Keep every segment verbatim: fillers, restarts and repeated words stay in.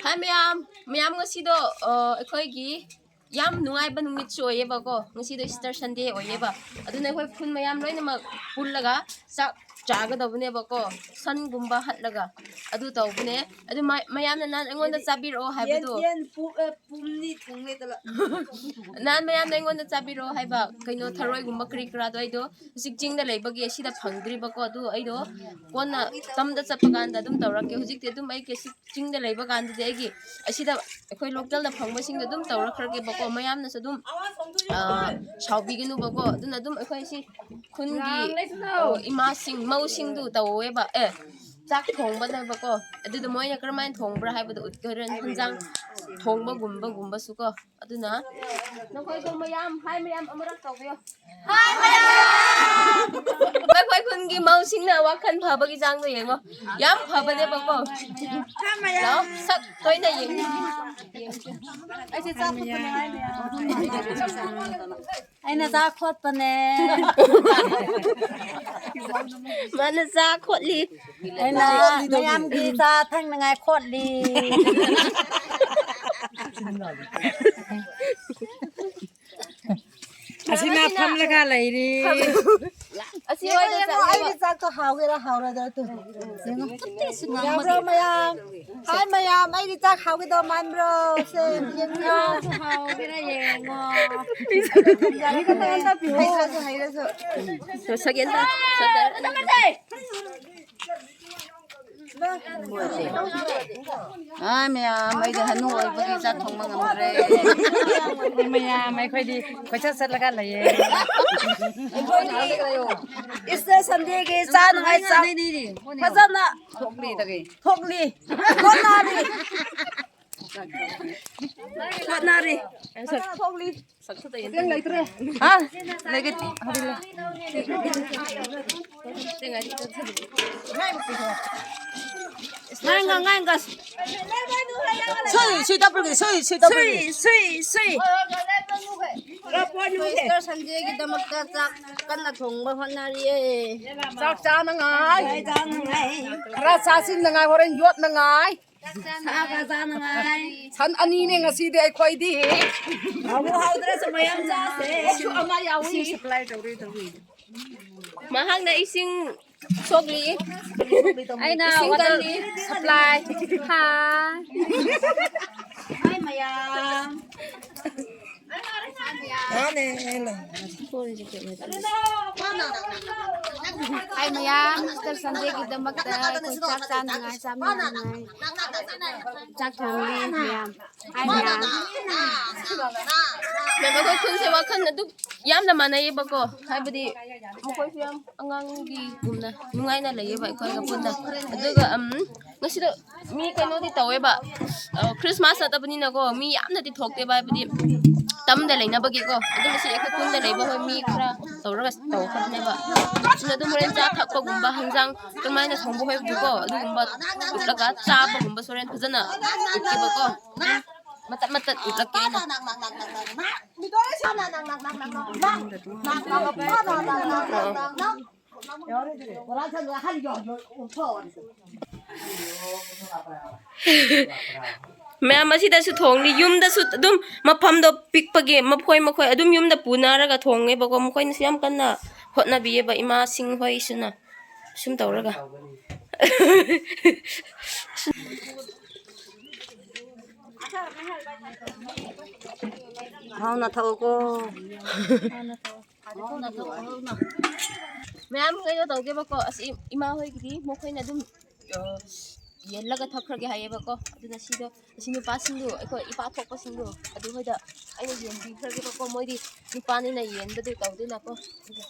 ꯍꯥꯏ ꯃꯌꯥꯝ, ꯃꯌꯥꯝ ꯉꯁꯤꯗꯣ ꯑ, ꯑꯩꯈꯣꯏꯒꯤ ꯌꯥꯝ ꯅꯨꯡꯉꯥꯏꯕ ꯅꯨꯃꯤꯠꯁꯨ ꯑꯣꯏꯌꯦꯕꯀꯣ꯫ ꯉꯁꯤꯗꯣ Easter Sunday ꯑꯣꯏꯌꯦꯕ꯫ ꯑꯗꯨꯅ ꯑꯩꯈꯣꯏ ꯈꯨꯟ ꯃꯌꯥꯝ ꯂꯣꯏꯅꯃꯛ ꯄꯨꯜꯂꯒ ꯆꯥꯛ ꯆꯥꯒꯗꯕꯅꯦꯕꯀꯣ, ꯁꯟꯒꯨꯝꯕ ꯍꯠꯂꯒ ꯑꯗꯨ ꯇꯧꯕꯅꯦ꯫ ꯑꯗꯨ ꯃ- ꯃꯌꯥꯝꯅ ꯅꯍꯥꯟ ꯑꯩꯉꯣꯟꯗ ꯆꯥꯕꯤꯔꯛꯑꯣ ꯍꯥꯏꯕꯗꯣ, ꯌꯦꯟ ꯄꯨ- ꯑ, ꯄꯨꯝꯅꯤ ꯊꯣꯡꯂꯦꯗꯂ꯫ ꯅꯍꯥꯟ ꯃꯌꯥꯝꯅ ꯑꯩꯉꯣꯟꯗ ꯆꯥꯕꯤꯔꯛꯑꯣ ꯍꯥꯏꯕ ꯀꯩꯅꯣ ꯊꯔꯣꯏꯒꯨꯝꯕ ꯀꯔꯤ ꯀꯔꯥꯗꯣ ꯑꯩꯗꯣ ꯍꯧꯖꯤꯛ ꯆꯤꯡꯗ ꯂꯩꯕꯒꯤ ꯑꯁꯤꯗ ꯐꯪꯗ꯭ꯔꯤꯕꯀꯣ꯫ ꯑꯗꯨ ꯑꯩꯗꯣ ꯀꯣꯟꯅ ꯇꯝꯗ ꯆꯠꯄ ꯀꯥꯟꯗ ꯑꯗꯨꯝ ꯇꯧꯔꯛꯀꯦ꯫ ꯍꯧꯖꯤꯛꯇꯤ ꯑꯗꯨꯝ ꯑꯩ ꯀꯩꯁꯨ ꯆꯤꯡꯗ ꯂꯩꯕ ꯀꯥꯟꯗꯗꯤ ꯑꯩꯒꯤ ꯑꯁꯤꯗ ꯑꯩꯈꯣꯏ ꯂꯣꯀꯦꯜꯗ ꯐꯪꯕꯁꯤꯡꯗꯣ ꯑꯗꯨꯝ ꯇꯧꯔꯛꯈ꯭ꯔꯒꯦꯕꯀꯣ꯫ ꯃꯌꯥꯝꯅꯁꯨ ꯑꯗꯨꯝ ꯑ, ꯁꯥꯎꯕꯤꯒꯅꯨꯕꯀꯣ꯫ ꯑꯗꯨꯅ ꯑꯗꯨꯝ ꯑꯩꯈꯣꯏ ꯁꯤ ꯈꯨꯟꯒꯤ ꯑ, ꯏꯃꯥꯁꯤꯡ ꯃꯧꯁꯤꯡꯗꯨ ꯇꯧꯋꯦꯕ꯫ ꯑꯦ, ꯆꯥꯛ ꯊꯣꯡꯕꯅꯦꯕꯀꯣ꯫ ꯑꯗꯨꯗ ꯃꯣꯏꯅ ꯀꯔꯝꯍꯥꯏꯅ ꯊꯣꯡꯕ꯭ꯔꯥ ꯍꯥꯏꯕꯗꯣ ꯎꯠꯀꯦ ꯍꯣꯔꯦꯟ ꯍꯤꯟꯖꯥꯡ ꯊꯣꯡꯕꯒꯨꯝꯕꯒꯨꯝꯕꯁꯨ ꯀꯣ꯫ ꯑꯗꯨꯅ ꯅꯈꯣꯏꯗꯣ ꯃꯌꯥꯝ ꯍꯥꯏ ꯃꯌꯥꯝ ꯑꯃꯨꯔꯛ ꯇꯧꯕꯤꯌꯣ꯫ ꯍꯥꯏ ꯃꯌꯥꯝ! ꯑꯩꯈꯣꯏ ꯈꯨꯟꯒꯤ ꯃꯧꯁꯤꯡꯅ ꯋꯥꯈꯜ ꯐꯕꯒꯤ ꯆꯥꯡꯗꯣ ꯌꯦꯡꯉꯣ꯫ ꯌꯥꯝ ꯐꯕꯅꯦꯕꯀꯣ꯫ ꯍꯥꯏ ꯃꯌꯥꯝ! ꯂꯥꯛꯑꯣ, ꯁꯛ ꯇꯣꯏꯅ ꯌꯦꯡꯉꯣ꯫ ꯑꯩꯁꯦ ꯆꯥꯛ ꯐꯨꯠꯄꯅꯦ ꯍꯥꯏ ꯃꯌꯥꯝ꯫ ꯑꯩꯅ ꯆꯥꯛ ꯈꯣꯠꯄꯅꯦ꯫ ꯃꯥꯅ ꯆꯥ ꯈꯣꯠꯂꯤ꯫ ꯑꯩꯅ ꯃꯌꯥꯝꯒꯤ ꯆꯥ ꯊꯛꯅꯉꯥꯏ ꯈꯣꯠꯂꯤ꯫ ꯑꯁꯤꯅ ꯐꯝꯂꯒ ꯂꯩꯔꯤ꯫ ꯑꯁꯤ ꯌꯦꯡꯉꯣ, ꯑꯣꯏꯅ ꯌꯦꯡꯉꯣ, ꯆꯠꯂꯦꯕ꯫ ꯑꯩꯒꯤ ꯆꯥꯛꯇꯣ ꯍꯥꯎꯒꯦꯔꯥ ꯍꯥꯎꯔꯣꯏꯗ꯭ꯔꯥ ꯇꯨ꯫ ꯌꯦꯡꯉꯣ꯫ ꯌꯥꯕ꯭ꯔꯣ ꯃꯌꯥꯝ? ꯍꯥꯏ ꯃꯌꯥꯝ, ꯑꯩꯒꯤ ꯆꯥꯛ ꯍꯥꯎꯒꯗꯧ ꯃꯥꯟꯕ꯭ꯔꯣ? ꯁꯦ, ꯌꯦꯡꯉꯣ꯫ ꯍꯥꯎꯒꯦꯔꯥ ꯌꯦꯡꯉꯣ꯫ ꯍꯩꯔꯁꯨ, ꯍꯩꯔꯁꯨ꯫ ꯁꯒꯦꯟꯗ, ꯁꯒꯦꯟꯗ꯫ ꯑꯥ, ꯃꯌꯥꯝ, ꯑꯩꯗꯤ ꯍꯅꯨ ꯑꯣꯏꯕꯒꯤ ꯆꯥꯛ ꯊꯣꯡꯕ ꯉꯝꯗ꯭ꯔꯦ꯫ ꯃꯌꯥꯝ, ꯑꯩꯈꯣꯏꯗꯤ ꯀꯣꯏꯆꯠ ꯆꯠꯂꯒ ꯂꯩꯌꯦ꯫ ꯑꯩꯈꯣꯏꯗꯤ Easter Sundayꯒꯤ ꯆꯥꯅꯉꯥꯏ ꯆꯥꯛ ꯐꯖꯅ ꯊꯣꯛꯂꯤ꯫ ꯍꯣꯠꯅꯔꯤ꯫ ꯍꯣꯠꯅꯔꯤ꯫ ꯍꯥ? ꯂꯩꯒꯦ꯫ ꯉꯥꯏ, ꯉꯥꯏ, ꯉꯥꯏ, ꯉꯥꯏ꯫ ꯁꯨꯏ, ꯁꯨꯏ ꯇꯞꯄꯒꯤ, ꯁꯨꯏ, ꯁꯨꯏ ꯇꯞꯄꯒꯤ꯫ ꯁꯨꯏ, ꯁꯨꯏ, ꯁꯨꯏ꯫ Easter Sundayꯒꯤꯗꯃꯛꯇ ꯆꯥꯛ ꯀꯟꯅ ꯊꯣꯡꯕ ꯍꯣꯠꯅꯔꯤꯌꯦ꯫ ꯆꯥꯛ ꯆꯥꯅꯉꯥꯏ꯫ ꯆꯥꯛ ꯆꯥꯅꯉꯥꯏ꯫ ꯈꯔ ꯆꯥꯁꯤꯟꯅꯉꯥꯏ, ꯍꯣꯔꯦꯟ ꯌꯣꯠꯅꯉꯥꯏ꯫ ꯁꯥꯒ ꯆꯥꯅꯉꯥꯏ꯫ ꯁꯟ ꯑꯅꯤꯅꯦ ꯉꯁꯤꯗꯤ ꯑꯩꯈꯣꯏꯗꯤ꯫ ꯍꯥꯎꯕ ꯍꯥꯎꯗ꯭ꯔꯁꯨ ꯃꯌꯥꯝ ꯆꯥꯁꯦ꯫ ꯑꯣꯛꯁꯨ ꯑꯃ ꯌꯥꯎꯏ꯫ ꯏꯁꯤꯡ supply ꯇꯧꯔꯤ, ꯇꯧꯔꯤ꯫ ꯃꯍꯥꯛꯅ ꯏꯁꯤꯡ ꯁꯣꯛꯂꯤ꯫ ꯑꯩꯅ ꯏꯁꯤꯡ water ꯀꯜꯂꯤ꯫ Supply꯫ ꯍꯥ꯫ ꯍꯥꯏ ꯃꯌꯥꯝ꯫ ꯃꯥꯅꯦ, ꯑꯩꯅ꯫ ꯍꯥꯏ ꯃꯌꯥꯝ, Easter Sunday ꯒꯤꯗꯃꯛꯇ ꯑꯩꯈꯣꯏ ꯆꯥꯛ ꯆꯥꯅꯉꯥꯏ, ꯆꯥꯃꯤꯟꯅꯉꯥꯏ ꯆꯥꯛ ꯊꯣꯡꯂꯤ ꯃꯌꯥꯝ꯫ ꯍꯥꯏ ꯃꯌꯥꯝ꯫ ꯃꯦꯝ, ꯑꯩꯈꯣꯏ ꯈꯨꯟꯁꯦ ꯋꯥꯈꯜ ꯑꯗꯨꯝ ꯌꯥꯝꯅ ꯃꯥꯟꯅꯩꯌꯦꯕꯀꯣ, ꯍꯥꯏꯕꯗꯤ ꯃꯈꯣꯏꯁꯨ ꯌꯥꯝ ꯑꯉꯥꯡꯒꯤꯒꯨꯝꯅ ꯅꯨꯡꯉꯥꯏꯅ ꯂꯩꯌꯦꯕ ꯑꯩꯈꯣꯏꯒ ꯄꯨꯟꯅ꯫ ꯑꯗꯨꯒ, ꯎꯝ, ꯉꯁꯤꯗꯣ ꯃꯤ ꯀꯩꯅꯣꯗꯤ ꯇꯧꯋꯦꯕ, ꯑ, Christmas ꯅꯠꯇꯕꯅꯤꯅꯀꯣ, ꯃꯤ ꯌꯥꯝꯅꯗꯤ ꯊꯣꯛꯇꯦꯕ, ꯍꯥꯏꯕꯗꯤ ꯇꯝꯗ ꯂꯩꯅꯕꯒꯤꯀꯣ꯫ ꯑꯗꯨ ꯉꯁꯤ ꯑꯩꯈꯣꯏ ꯄꯨꯟꯗ ꯂꯩꯕ ꯍꯣꯏ ꯃꯤ ꯈꯔ ꯇꯧꯔꯒ ꯇꯧꯈ꯭ꯔꯕꯅꯦꯕ꯫ ꯑꯗꯨꯅ ꯑꯗꯨꯝ ꯍꯣꯔꯦꯟ ꯆꯥ ꯊꯛꯄꯒꯨꯝꯕ, ꯍꯤꯟꯖꯥꯡ ꯀꯔꯝꯍꯥꯏꯅ ꯊꯣꯡꯕ ꯍꯥꯏꯕꯗꯨꯀꯣ, ꯑꯗꯨꯒꯨꯝꯕ ꯎꯠꯂꯒ ꯆꯥꯕꯒꯨꯝꯕꯁꯨ ꯍꯣꯔꯦꯟ ꯐꯖꯅ ꯎꯠꯀꯦꯕꯀꯣ꯫ ꯃꯇꯠ ꯃꯇꯠ ꯎꯠꯂꯛꯀꯦ ꯑꯩꯅ꯫ ꯃꯌꯥꯝ ꯑꯁꯤꯗꯁꯨ ꯊꯣꯡꯂꯤ꯫ ꯌꯨꯝꯗꯁꯨ ꯑꯗꯨꯝ ꯃꯐꯝꯗꯣ ꯄꯤꯛꯄꯒꯤ ꯃꯈꯣꯏ ꯃꯈꯣꯏ ꯑꯗꯨꯝ ꯌꯨꯝꯗ ꯄꯨꯅꯔꯒ ꯊꯣꯡꯉꯦꯕꯀꯣ꯫ ꯃꯈꯣꯏꯅꯁꯨ ꯌꯥꯝ ꯀꯟꯅ ꯍꯣꯠꯅꯕꯤꯌꯦꯕ, ꯏꯃꯥꯁꯤꯡ ꯍꯣꯏꯁꯤꯅ ꯁꯨꯝ ꯇꯧꯔꯒ꯫ ꯍꯥꯎꯅ ꯊꯛꯎꯀꯣ꯫ ꯃꯌꯥꯝ ꯀꯩꯅꯣ ꯇꯧꯒꯦꯕꯀꯣ, ꯑꯁ, ꯏ-, ꯏꯃꯥ ꯍꯣꯏꯒꯤꯗꯤ ꯃꯈꯣꯏꯅ ꯑꯗꯨꯝ, ꯑ, ꯌꯦꯜꯂꯒ ꯊꯛꯈ꯭ꯔꯒꯦ ꯍꯥꯏꯌꯦꯕꯀꯣ꯫ ꯑꯗꯨꯅ ꯁꯤꯗꯣ, ꯑꯁꯤ ꯅꯨꯄꯥꯁꯤꯡꯗꯣ, ꯑꯩꯈꯣꯏ ꯏꯄꯥ ꯊꯣꯛꯄꯁꯤꯡꯗꯣ, ꯑꯗꯨ ꯍꯣꯏꯗ ꯑꯩꯅ ꯌꯦꯟꯕꯤꯈ꯭ꯔꯒꯦꯕꯀꯣ꯫ ꯃꯣꯏꯗꯤ ꯅꯨꯄꯥꯅꯤꯅ ꯌꯦꯟꯕꯗꯨ ꯇꯧꯗꯦꯅꯀꯣ꯫ ꯑꯗꯨꯒ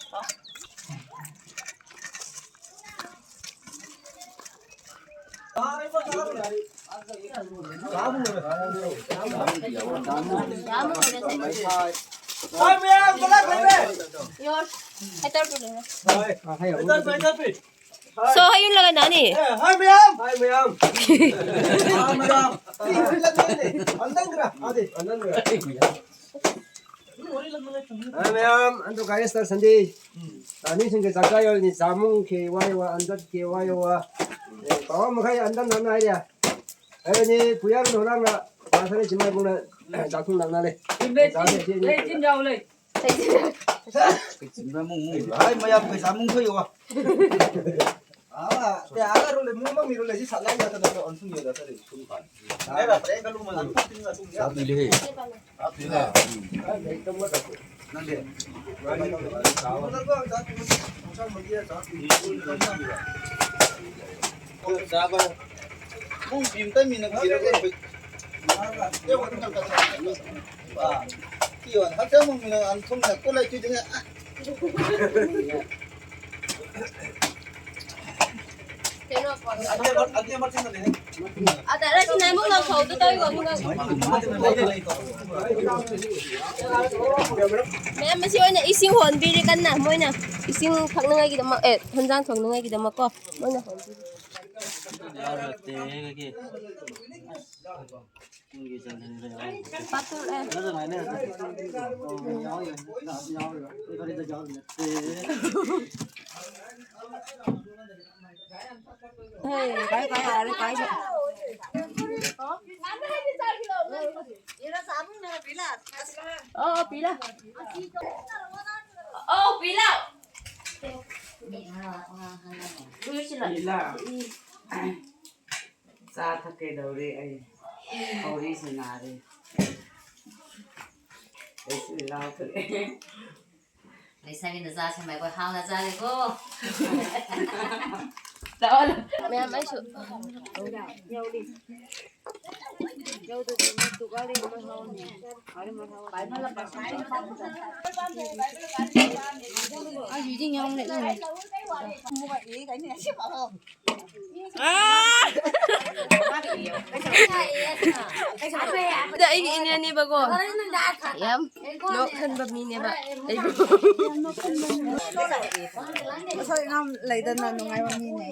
So, ayun lang na ni. Hi, ma'am. Hi, ma'am. Hi, ma'am. Hi, ma'am. Ando kaya Easter Sunday. Ani sing ke jaga yo ni jamu ke wa yo wa, andat ke wa yo wa. Eh, bawa makai andat nana ya. ꯑꯗꯨꯅꯤ ꯄꯨꯌꯥꯔ ꯍꯣꯔꯥꯡꯅ ꯄꯥꯊꯔ ꯆꯤꯡꯃꯥꯏꯕꯨꯡꯅ ꯆꯥꯛꯈꯨꯝ ꯅꯛꯅꯔꯦ꯫ ꯆꯤꯡꯃꯥꯏ ꯆꯤꯡ, ꯆꯥꯛꯈꯨꯝ ꯂꯩ, ꯆꯤꯡ ꯌꯥꯎ ꯂꯩ꯫ ꯀꯩ ꯆꯤꯡꯕ ꯃꯨꯛ ꯃꯨꯛ? ꯍꯥꯏ, ꯃꯌꯥꯝ ꯄꯩꯁꯥ ꯃꯨꯛ ꯊꯣꯛꯏꯕ꯫ ꯑꯥ, ꯇꯦ ꯑꯥꯒ ꯔꯣꯂꯦ, ꯃꯨꯛ ꯃꯃꯤ ꯔꯣꯂꯦ, ꯁꯤ ꯁꯥꯠꯂꯥꯏ ꯌꯥꯗꯅ ꯑꯣꯟꯊꯣꯛꯏꯗ ꯇꯔꯦ꯫ ꯁꯨꯝ ꯄꯥꯟ꯫ ꯅꯦꯔꯥ ꯄꯔꯦꯡ ꯀꯂꯨ ꯃꯅꯥ ꯊꯣꯛꯇꯤꯡ ꯉꯥ ꯊꯣꯡ ꯌꯥ꯫ ꯆꯥꯛ ꯄꯤꯔꯦꯍꯦ꯫ ꯆꯥꯛ ꯄꯤꯔꯦ꯫ ꯅꯪꯗꯤ? ꯆꯥꯕ꯫ ꯄꯨꯡ ꯄꯤꯝꯇ ꯃꯤꯅ ꯄꯤꯔꯒ ꯑꯩꯈꯣꯏ꯫ ꯄꯤꯌꯣ, ꯍꯛꯆꯥꯡ ꯃꯪ ꯃꯤꯅ ꯑꯟ ꯊꯨꯝꯅ ꯀꯣꯜ ꯂꯩ ꯇꯨꯗꯤꯅꯦ꯫ ꯑꯗ, ꯑꯁꯤ ꯅꯥꯏꯃꯣꯛ ꯂꯪꯐꯧꯗꯣ ꯇꯧꯏꯀꯣ, ꯑꯃꯨꯛ ꯂꯪ-, ꯃꯌꯥꯝ, ꯃꯁꯤ ꯑꯣꯏꯅ ꯏꯁꯤꯡ ꯍꯣꯟꯕꯤꯔꯤ ꯀꯟꯅ, ꯃꯣꯏꯅ ꯏꯁꯤꯡ ꯊꯛꯅꯉꯥꯏꯒꯤꯗꯃꯛ, ꯑꯦ, ꯍꯦꯟꯖꯥꯡ ꯊꯣꯡꯅꯉꯥꯏꯒꯤꯗꯃꯛꯀꯣ, ꯃꯣꯏꯅ ꯍꯣꯟꯕꯤꯔꯤ꯫ ꯄꯥꯊꯣꯛꯑꯦ꯫ ꯍꯦ, ꯀꯥꯏ, ꯀꯥꯏ, ꯑꯥꯔꯦ, ꯀꯥꯏ꯫ ꯑꯣ, ꯄꯤꯂꯥ꯫ ꯑꯣ, ꯄꯤꯂꯥ꯫ ꯄꯤꯂꯥ꯫ ꯆꯥ ꯊꯛꯀꯦ ꯇꯧꯔꯦ ꯑꯩ꯫ ꯈꯧꯔꯤꯁꯦ ꯅꯥꯔꯦ꯫ ꯑꯩꯁꯨ ꯂꯥꯎ ꯊꯛꯑꯦ꯫ ꯂꯩꯁꯥꯕꯤ ꯅꯆꯥꯁꯤꯡ ꯑꯩꯈꯣꯏ ꯍꯥꯎꯅ ꯆꯥꯔꯦꯀꯣ꯫ ꯂꯥꯛꯑꯣ, ꯂꯥꯛꯑꯣ꯫ ꯃꯌꯥꯝ ꯑꯩꯁꯨ ꯌꯧꯔꯤ꯫ ꯌꯧꯗ꯭ꯔꯗꯤ ꯃꯇꯨ ꯀꯥꯔꯤ ꯃꯍꯥꯎꯅꯦ꯫ ꯑꯩꯁꯨ ꯏꯁꯤꯡ ꯌꯥꯎꯔꯝꯂꯦ꯫ ꯑꯗ ꯑꯩꯒꯤ ꯏꯅꯦꯅꯦꯕꯀꯣ꯫ ꯌꯥꯝ ꯅꯣꯛꯍꯟꯕ ꯃꯤꯅꯦꯕ ꯑꯩꯕꯨ꯫ ꯃꯁꯛ ꯌꯥꯝ ꯂꯩꯗꯅ ꯅꯨꯡꯉꯥꯏꯕ ꯃꯤꯅꯦ꯫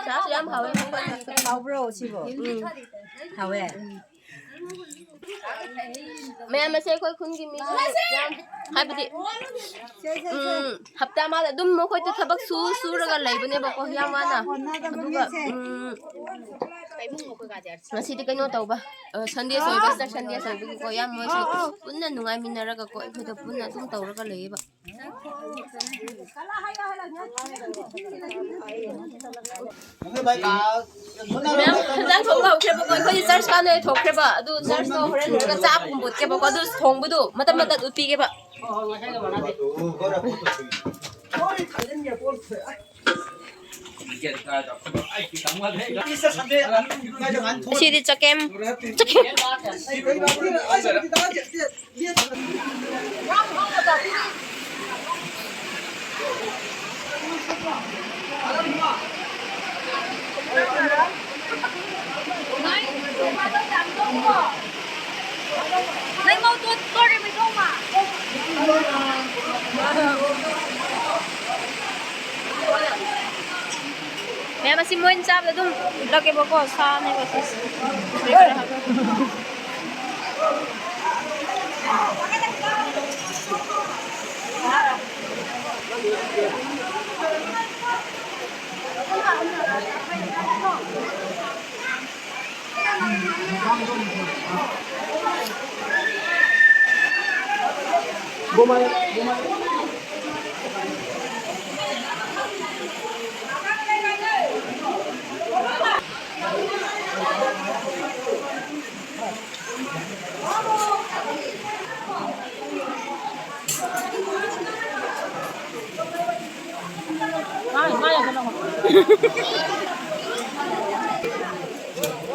ꯆꯥꯁꯨ ꯌꯥꯝ ꯍꯥꯎꯋꯦ꯫ ꯍꯥꯎꯕ꯭ꯔꯣ ꯁꯤꯕꯣ? ꯎꯝ꯫ ꯍꯥꯎꯋꯦ? ꯃꯌꯥꯝ ꯑꯁꯦ ꯑꯩꯈꯣꯏ ꯈꯨꯟꯒꯤ ꯃꯤ ꯌꯥꯝ, ꯍꯥꯏꯕꯗꯤ, ꯎꯝ, ꯍꯞꯇꯥ ꯑꯃꯗ ꯑꯗꯨꯝ ꯃꯈꯣꯏꯗꯣ ꯊꯕꯛ ꯁꯨ ꯁꯨꯔꯒ ꯂꯩꯕꯅꯦꯕꯀꯣ, ꯌꯥꯝ ꯋꯥꯅ꯫ ꯑꯗꯨꯒ, ꯎꯝ, ꯉꯁꯤꯗꯤ ꯀꯩꯅꯣ ꯇꯧꯕ, ꯑ, Sunday ꯑꯣꯏꯕ, Easter Sunday ꯑꯣꯏꯕꯒꯤꯀꯣ, ꯌꯥꯝ ꯃꯣꯏꯁꯨ ꯄꯨꯟꯅ ꯅꯨꯡꯉꯥꯏꯃꯤꯟꯅꯔꯒꯀꯣ, ꯑꯩꯈꯣꯏꯗꯣ ꯄꯨꯟꯅ ꯑꯗꯨꯝ ꯇꯧꯔꯒ ꯂꯩꯌꯦꯕ꯫ ꯃꯌꯥꯝ ꯍꯦꯟꯖꯥꯡ ꯊꯣꯡꯕ ꯍꯧꯈ꯭ꯔꯦꯕꯀꯣ, ꯑꯩꯈꯣꯏꯗꯤ ꯆꯔꯆ ꯀꯥꯟꯅ ꯊꯣꯛꯈ꯭ꯔꯦꯕ꯫ ꯑꯗꯨ ꯆꯔꯆꯇꯣ ꯍꯣꯔꯦꯟ ꯂꯣꯏꯔꯒ ꯆꯥꯛ ꯄꯨꯝꯕꯣꯠꯀꯦꯕꯀꯣ, ꯑꯗꯨ ꯊꯣꯡꯕꯗꯨ ꯃꯇꯠ ꯃꯇꯠ ꯎꯠꯄꯤꯒꯦꯕ꯫ ꯑꯁꯤꯗꯤ ꯆꯀꯦꯝ, ꯆꯀꯦꯝ꯫ ꯃꯌꯥꯝ ꯑꯁꯤ ꯃꯣꯏꯅ ꯆꯥꯕꯗ ꯑꯗꯨꯝ ꯎꯠꯂꯛꯀꯦꯕꯀꯣ, ꯁꯥꯅꯦꯕ ꯁꯤꯁꯦ꯫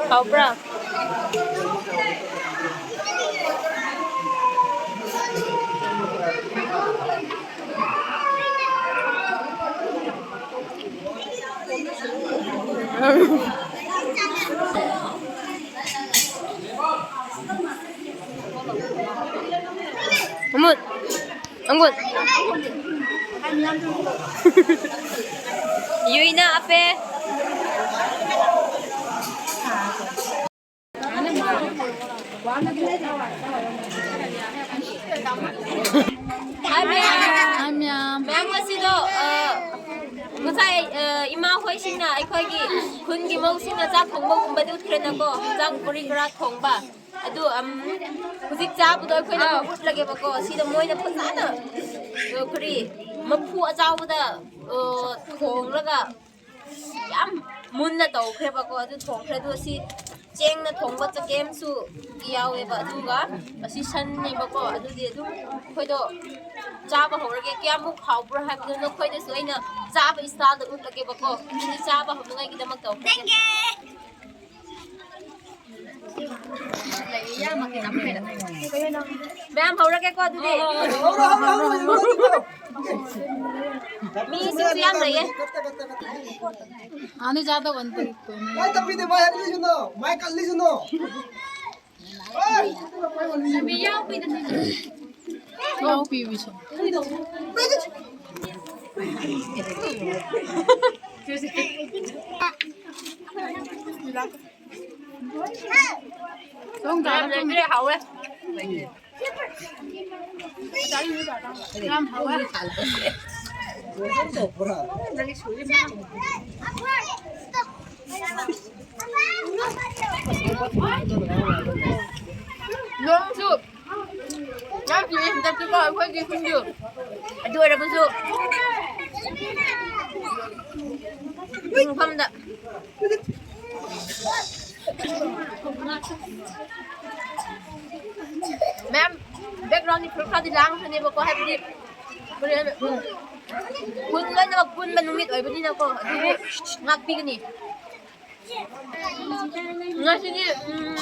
ꯍꯥꯎꯕ꯭ꯔꯥ? ꯑꯃꯨꯠ, ꯑꯃꯨꯠ꯫ ꯌꯨꯏꯅ ꯑꯄꯦ꯫ Hi, ma'am. Hi, ma'am. Ma'am, ꯉꯁꯤꯗꯣ, ꯑ, ꯉꯁꯥꯏ, ꯑ, ꯏꯃꯥ ꯍꯣꯏꯁꯤꯡꯅ, ꯑꯩꯈꯣꯏꯒꯤ ꯈꯨꯟꯒꯤ ꯃꯧꯁꯤꯡꯅ ꯆꯥꯛ ꯊꯣꯡꯕꯒꯨꯝꯕꯗꯤ ꯎꯠꯈ꯭ꯔꯦꯅꯀꯣ, ꯆꯥꯛ ꯄꯨꯔꯤ ꯄꯨꯔꯥ ꯊꯣꯡꯕ꯫ ꯑꯗꯨ, ꯑꯝ, ꯍꯧꯖꯤꯛ ꯆꯥꯕꯗꯣ ꯑꯩꯈꯣꯏꯅ ꯑꯃꯨꯛ ꯎꯠꯂꯒꯦꯕꯀꯣ꯫ ꯁꯤꯗ ꯃꯣꯏꯅ ꯐꯖꯅ, ꯑ, ꯀꯔꯤ, ꯃꯐꯨ ꯑꯆꯥꯎꯕꯗ, ꯑ, ꯊꯣꯡꯂꯒ ꯌꯥꯝ ꯃꯨꯟꯅ ꯇꯧꯈ꯭ꯔꯦꯕꯀꯣ꯫ ꯑꯗꯨ ꯊꯣꯡꯈ꯭ꯔꯦ꯫ ꯑꯗꯨ ꯁꯤ ꯆꯦꯡꯅ ꯊꯣꯡꯕ ꯆꯒꯦꯝꯁꯨ ꯌꯥꯎꯋꯦꯕ꯫ ꯑꯗꯨꯒ ꯑꯁꯤ ꯁꯟꯅꯦꯕꯀꯣ꯫ ꯑꯗꯨꯗꯤ ꯑꯗꯨꯝ ꯑꯩꯈꯣꯏꯗꯣ ꯆꯥꯕ ꯍꯧꯔꯒꯦ꯫ ꯀꯌꯥꯃꯨꯛ ꯍꯥꯎꯕ꯭ꯔꯥ ꯍꯥꯏꯕꯗꯣ ꯅꯈꯣꯏꯗꯁꯨ ꯑꯩꯅ ꯆꯥꯕ ꯏꯁꯇꯥꯏꯜꯗꯣ ꯎꯠꯂꯒꯦꯕꯀꯣ꯫ ꯑꯗꯨꯗꯤ ꯆꯥꯕ ꯍꯧꯅꯉꯥꯏꯒꯤꯗꯃꯛ ꯇꯧꯈ꯭ꯔꯒꯦ꯫ ꯃꯌꯥꯝ ꯍꯧꯔꯒꯦꯀꯣ ꯑꯗꯨꯗꯤ꯫ ꯃꯤꯁꯤꯡꯁꯨ ꯌꯥꯝ ꯂꯩꯌꯦ꯫ ꯃꯥꯏ ꯇꯞꯄꯤꯗ, ꯃꯥꯏ ꯍꯥꯏꯔꯤꯁꯤꯅꯣ, ꯃꯥꯏ ꯀꯜꯂꯤꯁꯤꯅꯣ꯫ ꯏꯅꯥꯎꯄꯤꯕꯤꯁꯨ꯫ ꯌꯥꯝ ꯂꯩꯇ꯭ꯔꯦ, ꯍꯥꯎꯋꯦ꯫ ꯌꯥꯝ ꯍꯥꯎꯋꯦ꯫ ꯅꯣꯡꯁꯨ ꯌꯥꯝ ꯆꯨꯏ ꯍꯟꯗꯛꯇꯤꯀꯣ ꯑꯩꯈꯣꯏꯒꯤ ꯈꯨꯟꯁꯨ꯫ ꯑꯗꯨ ꯑꯣꯏꯔꯒꯁꯨ ꯃꯐꯝꯗ ꯃꯌꯥꯝ background ꯗꯤ ꯈꯔ ꯈꯔꯗꯤ ꯂꯥꯡꯈ꯭ꯔꯅꯦꯕꯀꯣ, ꯍꯥꯏꯕꯗꯤ ꯍꯣꯔꯦꯟ, ꯎꯝ, ꯈꯨꯟ ꯂꯣꯏꯅꯃꯛ ꯄꯨꯟꯕ ꯅꯨꯃꯤꯠ ꯑꯣꯏꯕꯅꯤꯅꯀꯣ, ꯑꯗꯨꯕꯨ ꯉꯥꯛꯄꯤꯒꯅꯤ꯫ ꯉꯁꯤꯗꯤ, ꯎꯝ,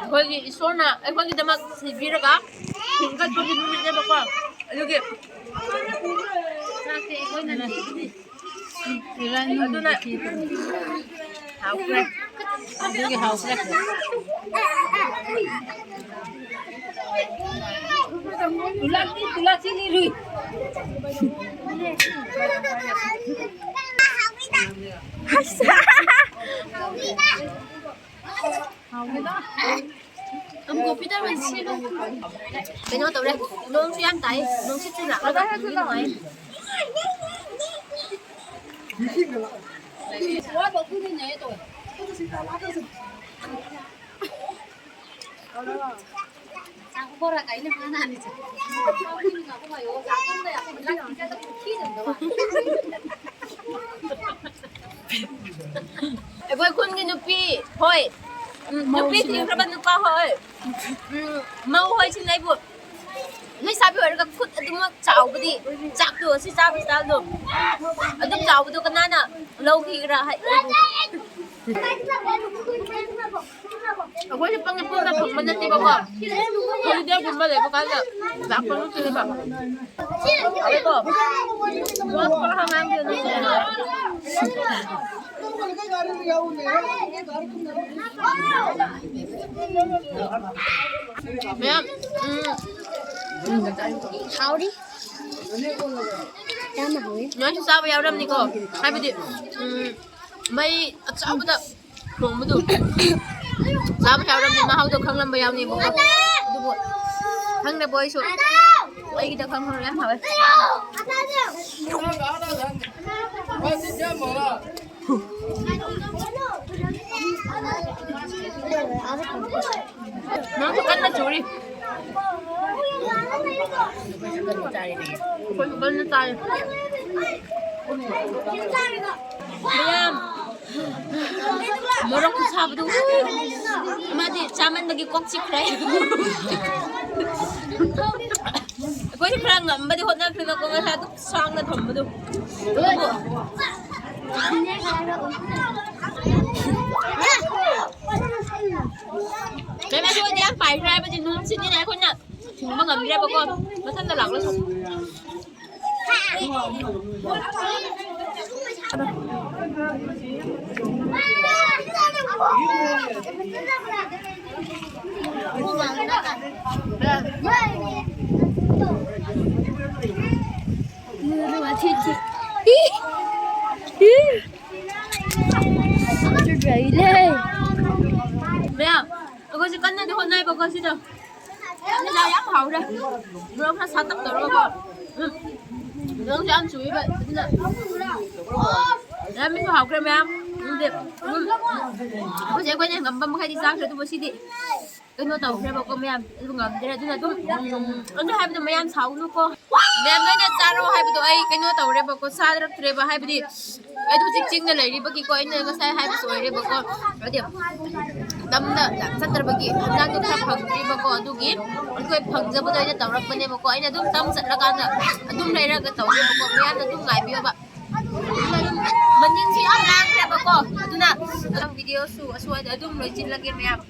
ꯑꯩꯈꯣꯏꯒꯤ ꯏꯁꯣꯔꯅ ꯑꯩꯈꯣꯏꯒꯤꯗꯃꯛ ꯁꯤꯕꯤꯔꯒ ꯍꯤꯡꯒꯠꯄꯒꯤ ꯅꯨꯃꯤꯠꯅꯦꯕꯀꯣ, ꯑꯗꯨꯒꯤ ꯆꯥꯛꯁꯦ ꯑꯩꯈꯣꯏꯅ ꯑꯗꯨꯅ ꯍꯥꯎꯈ꯭ꯔꯦ꯫ ꯑꯗꯨꯒꯤ ꯍꯥꯎꯈ꯭ꯔꯦ꯫ ꯇꯨꯂꯥꯁꯤ, ꯇꯨꯂꯥꯁꯤ ꯂꯤꯔꯨꯏ꯫ ꯀꯩꯅꯣ ꯇꯧꯔꯦ, ꯅꯣꯡꯁꯨ ꯌꯥꯝ ꯇꯥꯏ, ꯅꯨꯡꯁꯤꯠꯁꯨ ꯂꯥꯛꯂꯒ ꯅꯨꯡꯉꯥꯏ꯫ ꯑꯩꯈꯣꯏ ꯈꯨꯟꯒꯤ ꯅꯨꯄꯤ ꯍꯣꯏ, ꯎꯝ, ꯅꯨꯄꯤ ꯊꯤꯈ꯭ꯔꯕ ꯅꯨꯄꯥ ꯍꯣꯏ, ꯎꯝ, ꯃꯧ ꯍꯣꯏꯁꯤꯅ ꯑꯩꯕꯨ ꯂꯩꯁꯥꯕꯤ ꯑꯣꯏꯔꯒ ꯈꯨꯠ ꯑꯗꯨꯃꯛ ꯆꯥꯎꯕꯗꯤ, ꯆꯥꯛꯇꯣ, ꯑꯁꯤ ꯆꯥꯕ ꯁ꯭ꯇꯥꯏꯜꯗꯣ ꯑꯗꯨꯝ ꯆꯥꯎꯕꯗꯣ ꯀꯅꯥꯅ ꯂꯧꯈꯤꯒ꯭ꯔꯥ ꯍꯥꯏ꯫ ꯑꯩꯈꯣꯏꯁꯨ ꯄꯪꯅ ꯄꯪꯅ ꯐꯪꯕ ꯅꯠꯇꯦꯕꯀꯣ꯫ ꯍꯣꯂꯤꯗꯦꯒꯨꯝꯕ ꯂꯩꯕ ꯀꯥꯟꯗ ꯂꯥꯛꯄ ꯅꯠꯇꯦꯕ꯫ ꯑꯗꯨꯀꯣ, ꯋꯥ ꯈꯔ ꯉꯥꯡꯕꯤꯌꯨ ꯅꯪ꯫ ꯃꯌꯥꯝ, ꯎꯝ꯫ ꯍꯥꯎꯔꯤ꯫ ꯌꯥꯝꯅ ꯍꯥꯎꯋꯤ꯫ ꯅꯣꯏꯁꯨ ꯆꯥꯕ ꯌꯥꯎꯔꯝꯅꯤꯀꯣ꯫ ꯍꯥꯏꯕꯗꯤ, ꯎꯝ, ꯃꯩ ꯑꯆꯥꯎꯕꯗ ꯊꯣꯡꯕꯗꯨ ꯆꯥꯕ ꯌꯥꯎꯔꯝꯅꯤ, ꯃꯍꯥꯎꯗꯣ ꯈꯪꯂꯝꯕ ꯌꯥꯎꯅꯦꯕꯀꯣ꯫ ꯑꯗꯨꯕꯨ ꯈꯪꯗꯕ ꯑꯩꯁꯨ ꯑꯩꯒꯤꯗ ꯈꯪꯍꯧꯔꯦ, ꯌꯥꯝ ꯍꯥꯎꯋꯦ꯫ ꯅꯪꯁꯨ ꯀꯟꯅ ꯆꯨꯔꯤ꯫ ꯑꯩꯈꯣꯏꯁꯨ ꯀꯟꯅ ꯆꯥꯔꯤ꯫ ꯃꯌꯥꯝ, ꯃꯣꯔꯣꯛ ꯈꯨꯁꯥꯕꯗꯨ, ꯃꯥꯗꯤ ꯆꯥꯃꯟꯕꯒꯤ ꯀꯣꯛ ꯆꯤꯛꯈ꯭ꯔꯦ꯫ ꯑꯩꯈꯣꯏꯁꯨ ꯈꯔ ꯉꯝꯕꯗꯤ ꯍꯣꯠꯅꯈ꯭ꯔꯦꯕꯀꯣ, ꯉꯁꯥꯏ ꯑꯗꯨꯝ ꯁꯥꯡꯅ ꯊꯝꯕꯗꯣ꯫ ꯑꯗꯨꯕꯨ ꯃꯦꯝ, ꯑꯗꯨ ꯑꯣꯏꯗꯤ ꯌꯥꯝ ꯄꯥꯏꯈ꯭ꯔꯦ ꯍꯥꯏꯕꯗꯤ ꯅꯨꯡꯁꯤꯠꯅꯤꯅ ꯑꯩꯈꯣꯏꯅ ꯊꯤꯡꯕ ꯉꯝꯗ꯭ꯔꯦꯕꯀꯣ, ꯃꯊꯟꯇ ꯂꯥꯛꯂꯁꯨ꯫ ꯃꯌꯥꯝ, ꯑꯩꯈꯣꯏꯁꯦ ꯀꯟꯅꯗꯤ ꯍꯣꯠꯅꯩꯕꯀꯣ ꯁꯤꯗ꯫ ꯌꯥꯝꯅ ꯌꯥꯝ ꯍꯥꯎꯔꯦ꯫ ꯃꯣꯔꯣꯛ ꯈꯔ ꯁꯥꯇꯛ ꯇꯧꯔꯒꯀꯣ꯫ ꯎꯝ꯫ ꯅꯣꯡꯁꯨ ꯌꯥꯝ ꯆꯨꯏꯕ, ꯑꯗꯨꯅ꯫ ꯌꯥꯝꯅꯁꯨ ꯍꯥꯎꯈ꯭ꯔꯦ ꯃꯌꯥꯝ꯫ ꯑꯗꯨꯗꯤ, ꯎꯝ꯫ ꯍꯧꯖꯤꯛ ꯑꯩꯈꯣꯏꯅ ꯉꯝꯕ ꯃꯈꯩꯗꯤ ꯆꯥꯈ꯭ꯔꯦ, ꯑꯗꯨꯕꯨ ꯁꯤꯗꯤ ꯀꯩꯅꯣ ꯇꯧꯈ꯭ꯔꯦꯕꯀꯣ ꯃꯌꯥꯝ, ꯑꯗꯨ ꯉꯝꯗ꯭ꯔꯦ꯫ ꯑꯗꯨꯅ ꯑꯗꯨꯝ, ꯎꯝ, ꯑꯗꯨ ꯍꯥꯏꯕꯗꯣ ꯃꯌꯥꯝ ꯁꯥꯎꯅꯨꯀꯣ꯫ ꯃꯌꯥꯝ ꯂꯣꯏꯅ ꯆꯥꯔꯣ ꯍꯥꯏꯕꯗꯣ ꯑꯩ ꯀꯩꯅꯣ ꯇꯧꯔꯦꯕꯀꯣ, ꯆꯥꯗꯔꯛꯇ꯭ꯔꯦꯕ꯫ ꯍꯥꯏꯕꯗꯤ ꯑꯩꯗꯣ ꯍꯧꯖꯤꯛ ꯆꯤꯡꯗ ꯂꯩꯔꯤꯕꯒꯤꯀꯣ, ꯑꯩꯅ ꯉꯁꯥꯏ ꯍꯥꯏꯕꯁꯨ ꯑꯣꯏꯔꯦꯕꯀꯣ꯫ ꯍꯥꯏꯗꯤ ꯇꯝꯗ ꯆꯠꯇ꯭ꯔꯕꯒꯤ ꯍꯟꯖꯥꯡꯗꯣ ꯈꯔ ꯐꯪꯗ꯭ꯔꯤꯕꯀꯣ, ꯑꯗꯨꯒꯤ ꯑꯩꯈꯣꯏ ꯐꯪꯖꯕꯗꯣ ꯑꯩꯅ ꯇꯧꯔꯛꯄꯅꯦꯕꯀꯣ꯫ ꯑꯩꯅ ꯑꯗꯨꯝ ꯇꯝ ꯆꯠꯂꯀꯥꯟꯗ ꯑꯗꯨꯝ ꯂꯩꯔꯒ ꯇꯧꯒꯦꯕꯀꯣ, ꯃꯌꯥꯝꯅ ꯑꯗꯨꯝ ꯉꯥꯏꯕꯤꯌꯣꯕ꯫ ꯃꯅꯤꯡꯁꯨ ꯌꯥꯝ ꯂꯥꯡꯈ꯭ꯔꯦꯕꯀꯣ, ꯑꯗꯨꯅ ꯚꯤꯗꯤꯑꯣꯁꯨ ꯑꯁ꯭ꯋꯥꯏꯗ ꯑꯗꯨꯝ ꯂꯣꯏꯁꯤꯜꯂꯒꯦ ꯃꯌꯥꯝ꯫